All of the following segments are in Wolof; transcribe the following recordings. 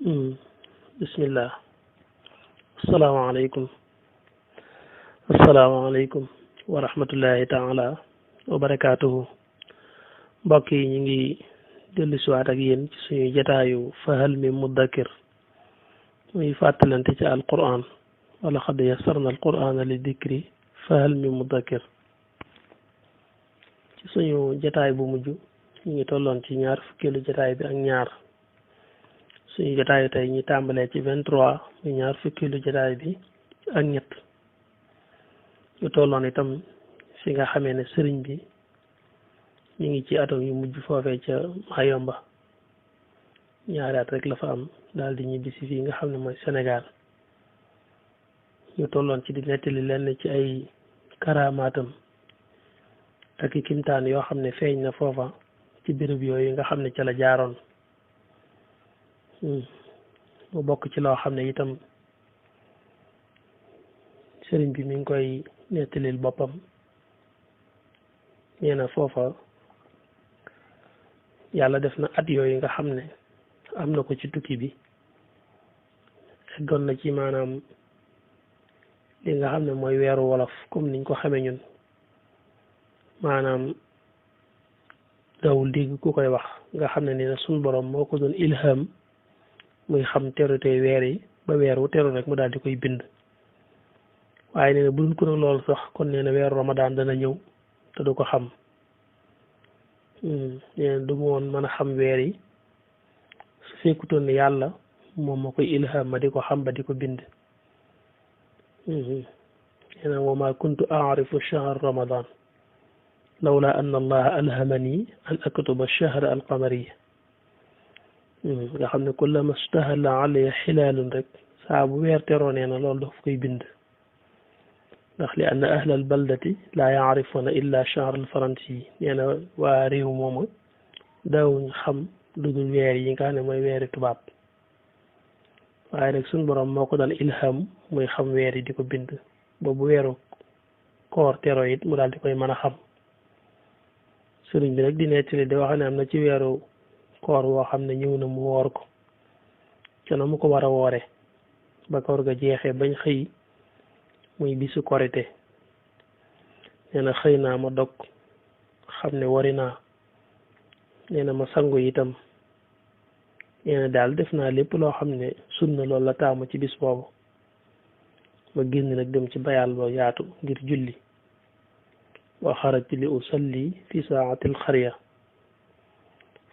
bismillah. asalaamaaleykum asalaamaaleykum wa rahmatullahi taala wa barakaatuhu. mbokk yi ñu ngi dellu siwaat ak yéen ci suñu jataayu fahal min muddakir muy fàttalante ci alquran wala xad yassarna alqurana li dikri fahal min muddakir. ci suñu jataay bu mujj ñu ngi tolloon ci ñaar fukkeelu jataay bi ak ñaar. suñu jotaayu tey ñu tàmbalee ci 23 muy ñaar fukkeelu jotaay bi ak ñett ñu tolloon itam fi nga xamee ne sëriñ bi ñu ngi ci atom yu mujj foofee ca Mayomba ñaari at rek la fa am daal di ñibbisi fii nga xam ne mooy Sénégal. ñu tolloon ci di nettali lenn ci ay karaamaatam ak i kimtaan yoo xam ne feeñ na foofa ci béréb yooyu nga xam ne ca la jaaroon. mu bokk ci loo xam ne itam sëriñ bi mi ngi koy nettalil boppam nee na foofa yàlla def na at yooyu nga xam ne am na ko ci tukki bi eggoon na ci maanaam li nga xam ne mooy weeru wolof comme niñ ko xamee ñun maanaam dawul dégg ku koy wax nga xam ne ni na suñ borom moo ko doon ilham muy xam terutey weer yi ba weer wu teru rek mu daal di koy bind. waaye nee na bu dul ko nag loolu sax kon nee na weeru Ramadan dana ñëw te du ko xam. nee na du mu woon mën a xam weer yi su fekkutoon ne yàlla moom moo koy ilham ma di ko xam ba di ko bind. nee na wa ma kuntu aarifu shahr Ramadan lawla anna allaha alhamani an aktuba shahr alqamariya. nga xam ne kullama stahala alayya xilaalun rek saa bu weer teroo nee na loolu daf koy bind ndax li anna ahla al baldati laa yaarifuna illa shahr al faransi nee na waa réew mooma daawuñ xam lu dul weer yi nga xam ne mooy weeri tubaab waaye rek suñ borom moo ko daan ilham muy xam weer yi di ko bind ba bu weeru koor teroo it mu daal di koy mën a xam. sëriñ bi nag di nettali di wax ne am na ci weeru koor woo xam ne ñëw na mu woor ko ca na mu ko war a woore ba koor ga jeexee bañ xëy muy bisu korite nee na xëy naa ma dog xam ne wari naa nee na ma sangu itam nee na daal def naa lépp loo xam ne sunna loolu la taamu ci bis boobu ma génn nag dem ci bayal ba yaatu ngir julli wa xarajtu li usalli fi saati alxariya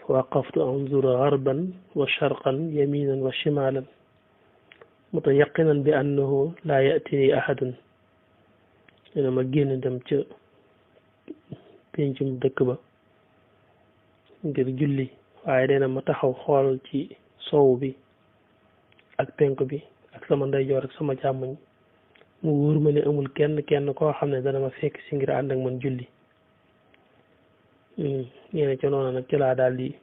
waqaftu anzuru garban wa sharqan yaminan wa shimalan mutayaqinan bi annahu laa yatini ahadun. nee na ma génn dem ca pencum dëkk ba ngir julli waaye nee na ma taxaw xool ci sow bi ak penk bi ak sama ndeyjoor ak sama càmmoñ mu wóor ma ne amul kenn koo xam ne dana ma fekk si ngir ànd ak man julli. nee na ca noonu nag ci laa daal di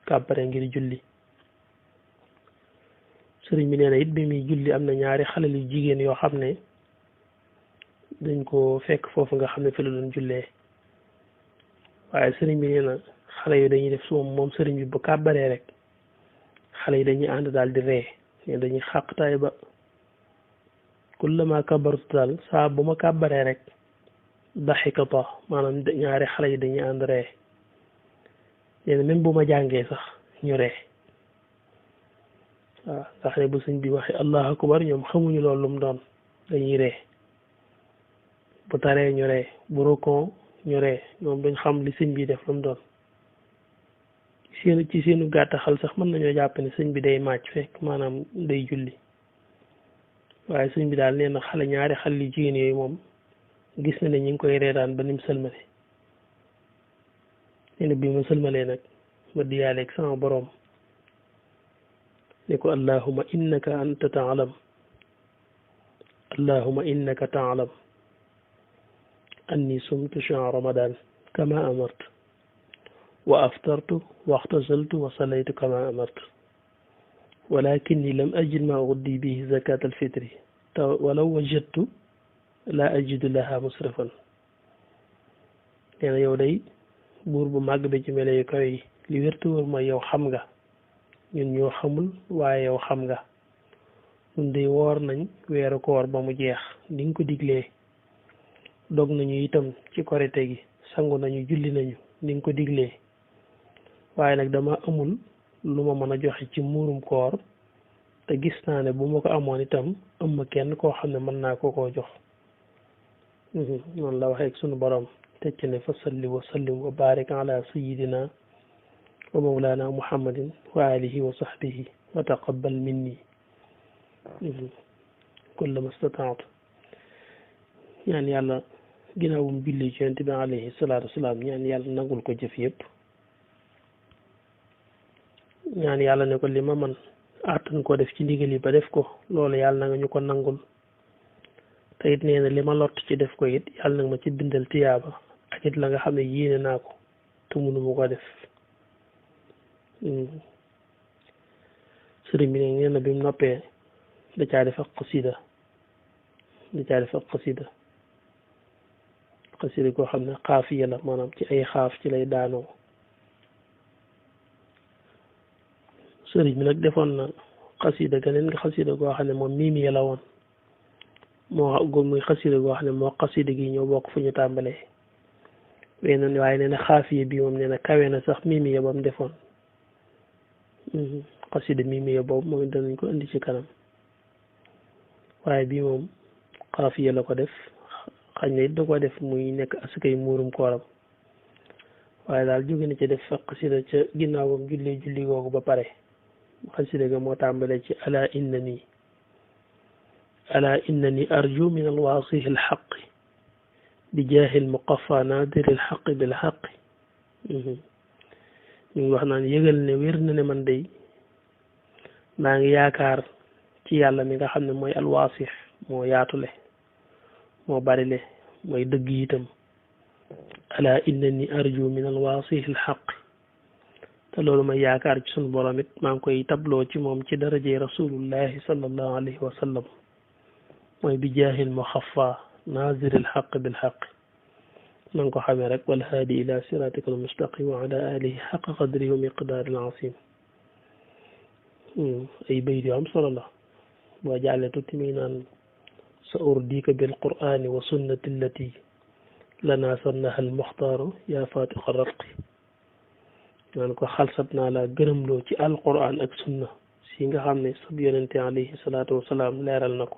kàbbare ngir julli. sëriñ bi nee na it bi muy julli am na ñaari xale yu jigéen yoo xam ne dañ ko fekk foofu nga xam ne fi la doon jullee waaye sëriñ bi nee na xale yu dañuy def su moom sëriñ bi bu kàbbaree rek xale yi dañuy ànd daal di ree ne dañuy xàqtaay ba kullama kabartu daal saa bu ma kàbbaree rek daxikata maanaam ñaari xale yi dañuy ànd ree nee na même bu ma jàngee sax ñu ree waaw ndax ne bu sëñ bi waxee allahu akbar ñoom xamuñu loolu lu mu doon dañuy ree bu taree ñu ree bu rokon ñu ree ñoom duñ xam li sëñ bi def lu mu doon ci seenu gàtt xal sax mën nañoo jàpp ne sëñ bi day màcc fekk maanaam day julli waaye sëñ bi daal nee na ñaari xale yu jigéen yooyu moom gis na ne ñu ngi koy reetaan ba nim sëlmale. nee na bi ma sëlmalee nag ma diyaaleeg sama boroom ne ko allahuma innaka anta taalam allahuma innaka taalam anni sumtu shahr ramadan kama amartu wa aftartu wa axtasaltu wa salaytu kama amartu walakinni lam ajid ma uddi bihi zakat alfitri walaw wajadtu la ajidu laha musrifan. nee na yow day buur bu màgg bi ci mele yu kaw yi li wértu wóor mooy yow xam nga ñun ñoo xamul waaye yow xam nga ñun de woor nañ weeru koor ba mu jeex ni nga ko diglee dog nañu itam ci korite gi sangu nañu julli nañu ni nga ko diglee waaye nag dama amul lu ma mën a joxe ci muurum koor te gis naa ne bu ma ko amoon itam am ma kenn koo xam ne mën naa ko koo jox noonu la waxee ak sunu borom tecc ne fa salli wa sallim wa barik ala sayidina wa mawlana muhammadin wa alihi wa sahbihi wa taqabbal minni kulla mastataatu ñaan yàlla ginnaaw bu mu julli ci yonent bi alayhi salaatu wasalaam ñaan yàlla nangul ko jëf yëpp ñaan yàlla ne ko li ma man àttan ko def ci ndigal yi ba def ko loolu yàlla na nga ñu ko nangul te it nee na li ma lott ci def ko it yàlla nag ma ci bindal tiyaaba ak it la nga xam ne yéene naa ko te mënu mu ko def sëriñ bi ne nee na bi mu noppee da caa def ak xasida xasida koo xam ne xaafiya la maanaam ci ay xaaf ci lay daanoo sëriñ bi nag defoon na xasida ganeen nga xasida goo xam ne moom miimiya la woon muy xasida goo xam ne moo xasida gi ñoo bokk fu ñu tàmbalee waaye nee na xaafiya bi moom nee na kawe na sax miimiya ba mu defoon xasida miimiya boobu moom danañ ko indi ci kanam waaye bii moom xaafiya la ko def xañ na it da ko def muy nekk asakay muurum kooram waaye daal jóge na ci def fa xasida ca ginnaawam julli googu ba pare xasida ga moo tàmbale ci ala innani arju min alwaasihi alxaqi bi jaahi almuqafa naadiri alxaqi bilxaqi ñu ngi wax naan yëgal ne wér na ne man day maa ngi yaakaar ci yàlla mi nga xam ne mooy alwaasix moo yaatule moo barile mooy dëgg itam ala innani arju min alwaasihi alxaqi te loolu may yaakaar ci sunu borom it maa ngi koy tabloo ci moom ci daraje rasulullahi sallallahu alayhi wa sallam mooy bi jaahil muxafa naazir alxaq bilxaq na nga ko xamee rek walhaadi ila siratika almustaqim wa ala alihi xaqa qadrihi wa miqdaari alazim ay bayt yu am solo la boo jàllee tuuti mi naan sa urdika bilqur'ani wa sunnati allati lana sannaha almuxtaaru yaa fatiqa ratqi naan ko xalsat naa la gërëmloo ci alquran ak sunna si nga xam ne sab yonente alayhi salaatu wasalaam leeral na ko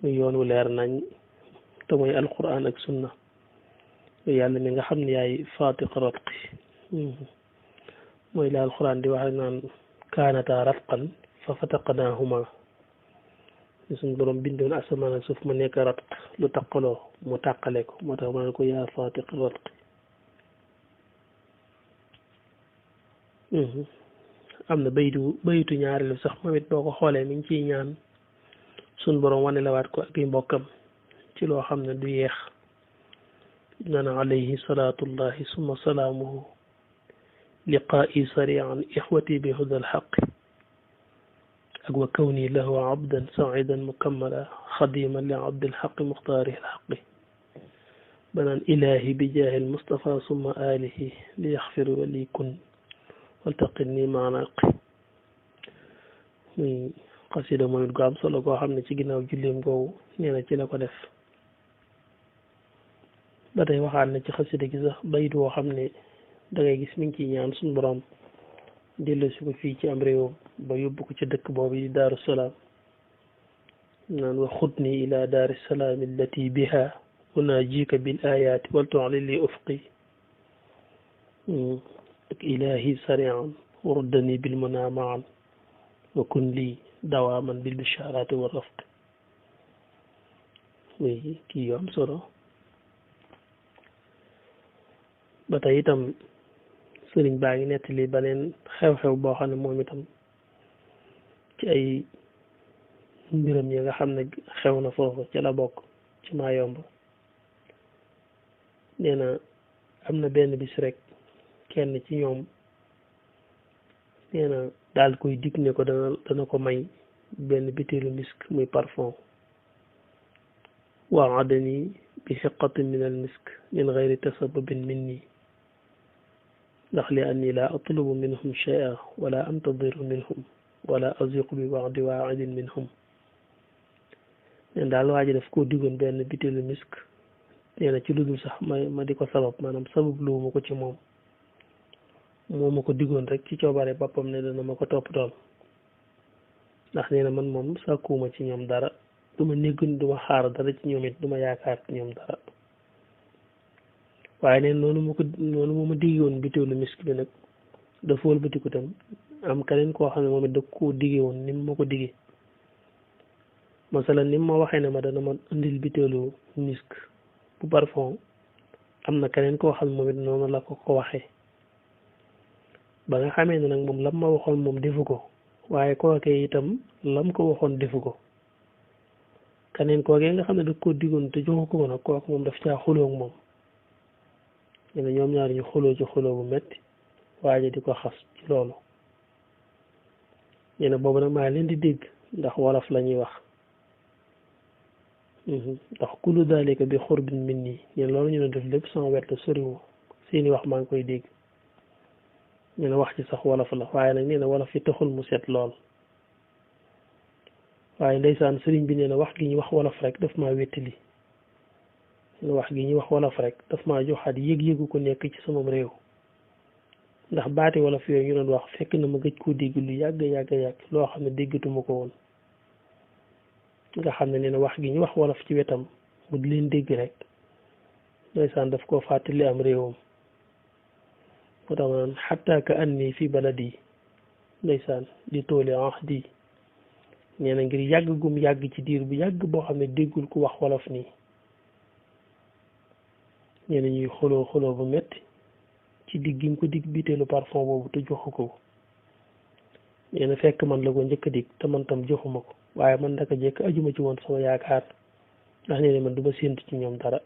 muy yoon wu leer nañ te mooy alquran ak sunna yàlla mi nga xam ne yaay fatiqa ratqi mooy la alquran di wax naan kaanata ratqan fa fataqnaahuma suñ borom bindoon asamaan ak suuf mu nekk ratq lu taqaloo mu tàqale ko moo tax ma ne ko yaa fatiqa ratqi am na baytu ñaareelu sax moom it boo ko xoolee mi ngi ciy ñaan suñ borom wane la waat ko ak i mbokkam ci loo xam ne du yeex nana alayhi salaatullahi summa salaamuhu liqaa'i sarian ixwati bi huda alxaqi ak wa kawni lahu abdan saidan mukammala xadiman li abdilxaqi muxtaarihi alxaqi banaan ilahi bi jaahi almustafa summa alihi li yaxfir wa li kun waltaqinni maanaqi muy xasida moom it gu am solo goo xam ne ci ginnaaw julleem googu nee na ci la ko def ba tey waxaan na ci xasida gi sax bayit woo xam ne da ngay gis mi ngi ciy ñaan suñu borom dellu si ko fii ci am réewam ba yóbbu ko ci dëkk boobu yi daaru salaam naan wa xudni ila daari salaam allati biha unajika bil ayati wal tu'li li ufqi ak ilahi sarian waruddani bil muna maan wa kun lii dawaaman bil bisharati wa rafqi muy kii yu am solo ba tey itam sëriñ baa ngi nettali beneen xew-xew boo xam ne moom itam ci ay mbiram yi nga xam ne xew na foofu ci la bokk ci Mayomba nee na am na benn bis rek kenn ci ñoom nee na daal koy dig ne ko dana ko may benn bitéelu misk muy parfum waadani bi xiqatin min al misk min gayri tasabubin minni ndax li anni la atlubu minhum shay'a wala antadiru minhum wala aziqu bi wa'di wa'idin minhum neen daal waa ji daf koo diggoon benn bitéelu misk nee na ci lu dul sax ma di ko sabab maanaam sabab lu ma ko ci moom moo ma ko diggoon rek ci coobare boppam ne dana ma ko toppatool ndax nee na man moom sàkkuwuma ci ñoom dara du ma néggun du ma xaar dara ci ñoom it du ma yaakaar ci ñoom dara waaye neen noonu moo ma diggoon bitéelu misk bi nag dafa wëlbatiku tam am keneen koo xam ne moom it da koo diggee woon ni mu ma ko diggee masalan ni ma waxee ne ma dana ma indil bitéelu misk bu parfum am na keneen koo xam ne moom it noonu la ko waxee ba nga xamee ne nag moom lam ma waxoon moom defu ko waaye kookee itam lam ko waxoon defu ko keneen kookee nga xam ne da koo diggoon te joxu ko nag kooku moom daf caa xuloo ak moom ñu ne ñoom ñaar ñu xuloo ci xuloo bu metti waaye di ko xas ci loolu ñu ne boobu nag maa leen di dégg ndax wolof la ñuy wax ndax kullu dalika bi xurbin min nii ñeen loolu ñu ne def lépp sama wet la soriwuma seeni wax maa ngi koy dégg ñu ne wax ci sax wolof la waaye nag nee na wolof yi taxul mu set lool waaye ndeysaan sëriñ bi nee na wax gi ñu wax wolof rek daf maa wéttali wax gi ñu wax wolof rek daf maa joxaat yëg-yëgu ko nekk ci sama réew ndax baati wolof yooyu ñu doon wax fekk na ma gëj koo dégg lu yàgg loo xam ne déggatuma ko woon nga xam ne nee na wax gi ñu wax wolof ci wetam mu di leen dégg rek ndeysaan daf koo fàttali am réewam moo tax ma naan xatta ka anni fi baladi ndeysaan di tooli ahdi nee na ngir yàgg gum yàgg ci diir bu yàgg boo xam ne déggul ku wax wolof nii nee na ñuy xuloo bu metti ci digg gi mu ko digg biiteelu parfum boobu te joxu ko nee na fekk man la ko njëkk a dig te man tam joxuma ko waaye man ndaka jekk ajuma ci woon sama yaakaar ndax nee na man du ma séentu ci ñoom dara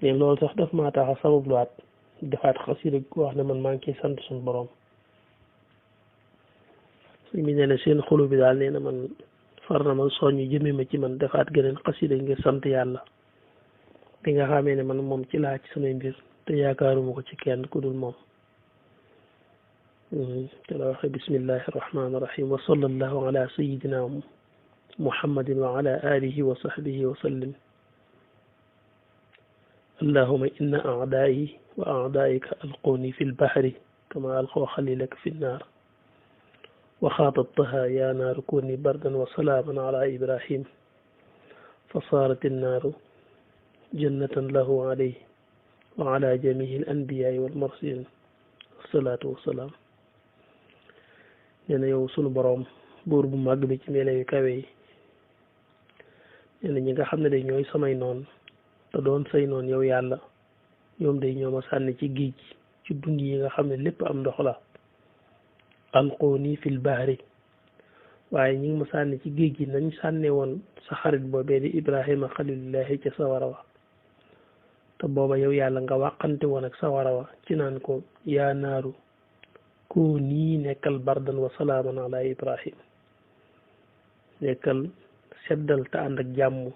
mais loolu sax daf maa tax a sababluwaat defaat xasida ko wax ne man maa ngi ciy sant suñu borom suñ mi nee na seen xulu bi daal nee na man far na ma soññu jëme ma ci man defaat geneen xasida ngir sant yàlla bi nga xamee ne man moom ci laa ci samay mbir te yaakaaruma ko ci kenn ku dul moom te la waxe bismillahi irrahmani irrahim wa sallallahu ala sayidina muhammadin wa ala alihi wa sahbihi wa sallim allahuma inna aadaayi wa aadaayika alqooni fi lbahri kama alqoo xalilaka fi nnaar wa xaatabtaha ya naaru kuni bardan wa salaaman ala ibrahim fa saarat innaaru jannatan lahu alayhi wa ala jamihi al anbiyaai wal mursalin wasalaatu wasalaam nee na yow sunu boroom buur bu màgg bi ci melo yu kawe yi nee na ñi nga xam ne day ñooy samay noon te doon say noon yow yàlla ñoom day ñooma sànni ci géej ci dund yi nga xam ne lépp am ndox la alqooni fil bahri waaye ñi ngi ma sànni ci géej gi nañ sànne woon sa xarit boobee di ibrahima xalilullahi ca sawara wa te booba yow yàlla nga wàqante woon ak sawara wa ci naan ko yaa naaru koo nii nekkal bardan wa salaaman ala ibrahim nekkal seddal te ànd ak jàmm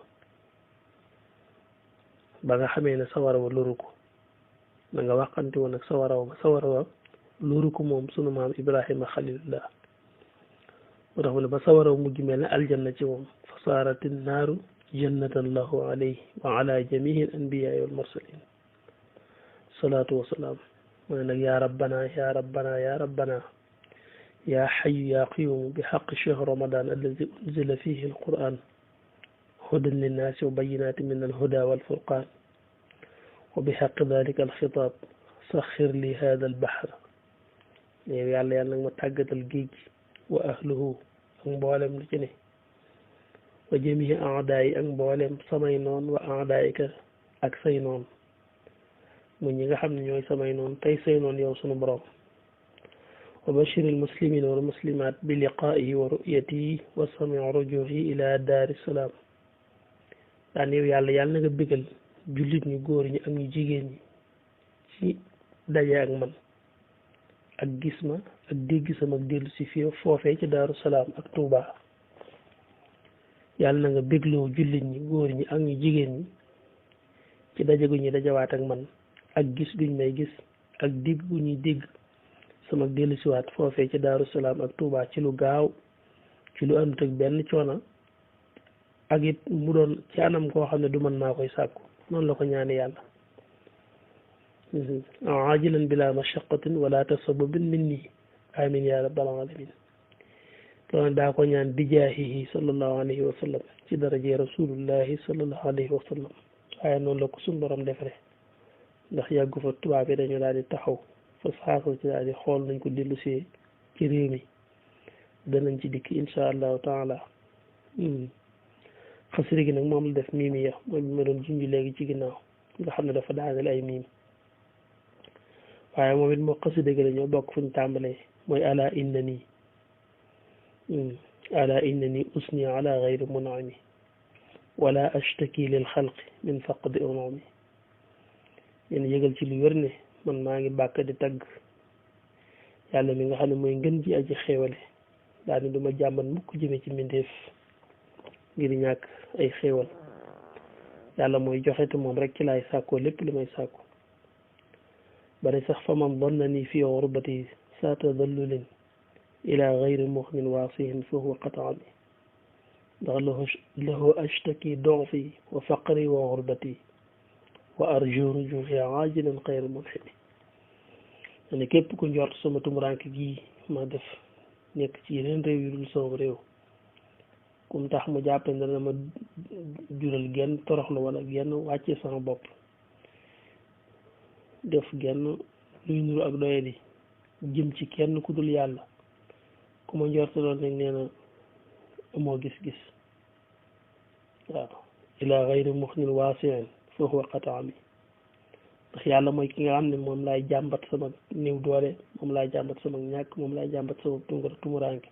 ba nga xamee ne sawara wa loru ko da nga wàqante woon ak sawara wa ba sawara wa loru ko moom sunu maam ibrahima xalilullah moo tax mu ne ba sawara wa mujj mel ne aljanna ci moom fa saarati naaru jannatan lahu alayhi wa ala jamihi al anbiyaai wal mursalin salaatu wasalaam mu ne nag yaa rabbana yaa rabbana yaa rabbana yaa xayu yaa qayumu bi xaq cheikh ramadan alladi unzila fihi alquran hudan linnaasi wa bayinaati min alhuda walfurqan wa bi xaq dalika alxitaab saxir li hada albaxr yow yàlla yàlla nag ma tàggatal géej wa ahluhu ak mboolem lu ci ne wa jamihi aadaayi ak mboolem samay noon wa aadaayika ak say noon mu ñi nga xam ne ñooy samay noon tey say noon yow sunu borom wa bashir almuslimin wal muslimat bi liqaa'ihi wa ru'yatihi wa sami rujuhi ila daari salaam daan yow yàlla yàlla na nga bégal jullit ñu góor ñi ak ñu jigéen ñi ci daje ak man ak gis ma ak dégg sama ak dellu si fii foofee ci daaru salaam ak Tuuba yàlla na nga bégloo jullit ñi góor ñi ak ñu jigéen ñi ci daje gu ñu dajawaat ak man ak gis guñ may gis ak digg bu ñuy digg sama dellusiwaat foofee ci Daaru Salaam ak Touba ci lu gaaw ci lu àndut ak benn coono ak it mu doon ci anam koo xam ne du mën maa koy sàkku noonu la ko ñaani yàlla ajilan bila mashaqatin wala tasabubin minni amin ya rabbal alamin loolu daa ko ñaan bijaahihi sallallahu alayhi wa sallam ci daraje rasulullahi sallallahu alayhi wa sallam waaye noonu la ko suñu borom defare ndax yàggu fa tubaab yi dañu daal di taxaw fa saako ci daal di xool nañ ko dellusee ci réew mi danañ ci dikk insha allahu taala xasida gi nag moom la def miimi ya mooy bi ma doon junj léegi ci ginnaaw nga xam ne dafa daaneel ay miim waaye moom it moo xasida gi la ñoo bokk fuñ tàmbalee mooy ala innani usni ala gayri munami wala ashtaki lil xalqi min faqdi unami yéen yëgal ci lu wér ne man maa ngi bàkk di tagg yàlla mi nga xam ne mooy ngën ji aji xéewale daa ni du ma jàmbat mukk jëme ci mbindeef ngir ñàkk ay xéewal yàlla mooy joxe te moom rek ci laay sàkkoo lépp li may sàkku bari sax fa man dannani fi gurbati saa tadallulin ila gayri muxnin waasihin fa huwa qataani ndax lahu ashtaki dofi wa faqri wa gurbati wa arju rujuu'i aajilan xayra mulhimi ne képp ku njort sama tumuranke gii ma def nekk ci yeneen réew yu dul sama réew kum tax mu jàppe ne dana ma jural genn toroxlu wala genn wàcce sama bopp def genn luy nuru ak doyadi jëm ci kenn ku dul yàlla ku ma njort loolu nag nee na amoo gis-gis waaw ila gayri muxnin waasiin fa huwa qataami ndax yàlla mooy ki nga xam ne moom laay jàmbat sama néew doole moom laay jàmbat sama ñàkk moom laay jàmbat sama tumuranke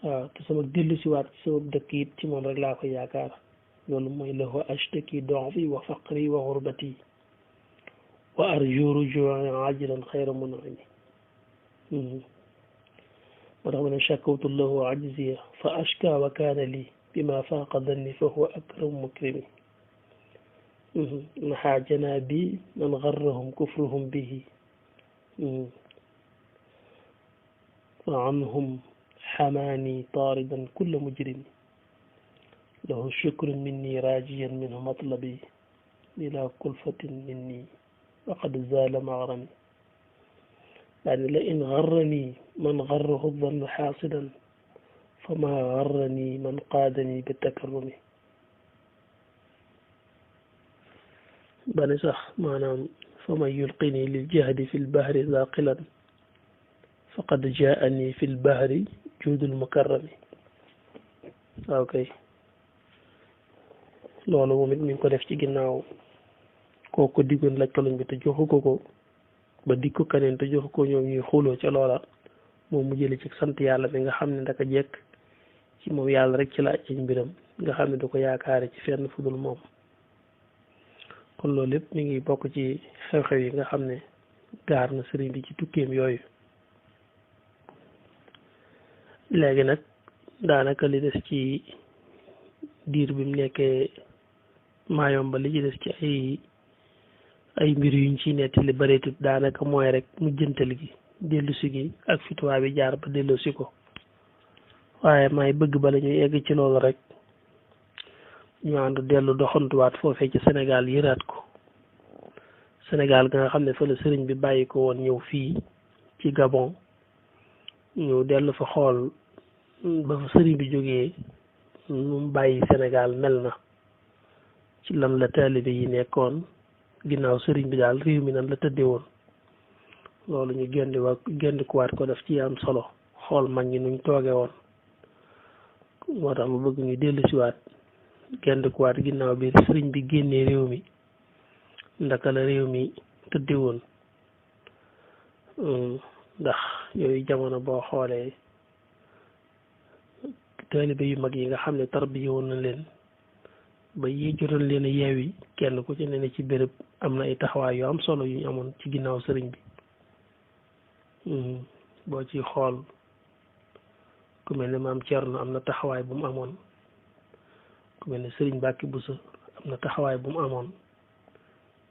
waaw te sama dellu siwaat ci sama dëkk it ci moom rek laa koy yaakaar loolu mooy lahu ashtaki dofi wa faqri wa gurbati wa arju rujuu'i ajilan xayra mun'imi moo tax ma ne shakawtu lahu ajziya fa ashka wa kaana lii bima faaqa danni fa huwa akramu mukrimi naxaa janaabi man garrahum kufruhum bihi wa anhum xamaani taaridan kulla mujrimi lahu shukru minni raajiyan minhu matlabi bila kulfatin minni wa qad zaala magrami daani la in garrani man garrahu dannu xaasidan fa ma garrani man qaadani bi takarrumi bane sax maanaam fa man yulqini lil jahdi fi lbahri zaqilan faqad jaani fi lbahri juudul mukarrami waaw kay loolu moom it mi ngi ko def ci ginnaaw kooku diggoon laaj ko lañ bi te joxu ko ba dig ko keneen te joxu ko ñoom ñuy xuloo ca loola moom mu jële ci sant yàlla mi nga xam ne ndaka jekk ci moom yàlla rek ci la aj mbiram nga xam ne du ko yaakaare ci fenn fudul moom kon loolu lépp mi ngi bokk ci xew-xew yi nga xam ne gaar na sëriñ bi ci tukkeem yooyu léegi nag daanaka li des ci diir bi mu nekkee Mayumba li ci des ci ay mbir yuñ ci nettali bareetut daanaka mooy rek mu jëntal gi dellusi gi ak fituwaa bi jaar ba dellusi ko waaye may bëgg bala ñuy egg ci loolu rek ñu àndu dellu doxantuwaat foofee ci Sénégal yëraat ko Sénégal ga nga xam ne fa la sëriñ bi bàyyi ko woon ñëw fii ci Gabon ñu dellu fa xool ba fa sëriñ bi jógee mu bàyyi Sénégal mel na ci lan la taalibe yi nekkoon ginnaaw sëriñ bi daal réew mi nan la tëddee woon loolu ñu géndikuwaat ko def ci am solo xool mag ñi nuñ tooge woon moo tax mu bëgg ñu dellu siwaat géndikuwaat ginnaaw bi sëriñ bi génnee réew mi ndaka la réew mi tëddee woon ndax yooyu jamono boo xoolee taalibe yu mag yi nga xam ne tarbiya woon na leen ba yi jotoon leen a yeewi kenn ku ci ne ci béréb am na ay taxawaay yu am solo yu ñu amoon ci ginnaaw sëriñ bi boo ci xool ku mel ne maam Thierno am na taxawaay bu mu amoon ku mel ne sëriñ Mbacke Bousso am na taxawaay bu mu amoon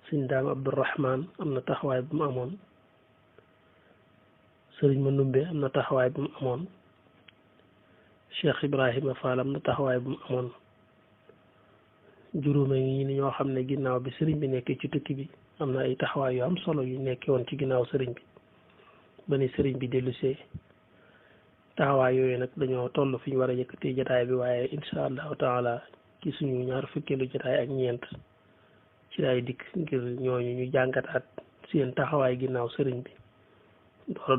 sëñ daam Abdourahman am na taxawaay bu mu amoon sëriñ Manumbe am na taxawaay bu mu amoon Cheikh Ibrahima Fall am na taxawaay bu mu amoon juróome yi ni ñoo xam ne ginnaaw bi sëriñ bi nekkee ci tukki bi am na ay taxawaay yu am solo yu nekkee woon ci ginnaaw sëriñ bi ba ni sëriñ bi dellusee taxawaay yooyu nag dañoo toll fi ñu war a yëkkatee jataay bi waaye incha allahu taala ci suñu ñaar fukkeelu jataay ak ñeent ci lay dikk ngir ñooñu ñu jàngataat seen taxawaay ginnaaw sëriñ bi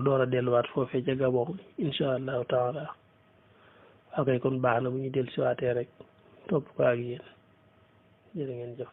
door a delluwaat foofee ca Gabon incha allahu taala ok kon baax na bu ñu dellusiwaatee rek topp ko ak yéen jërë ngeen jëf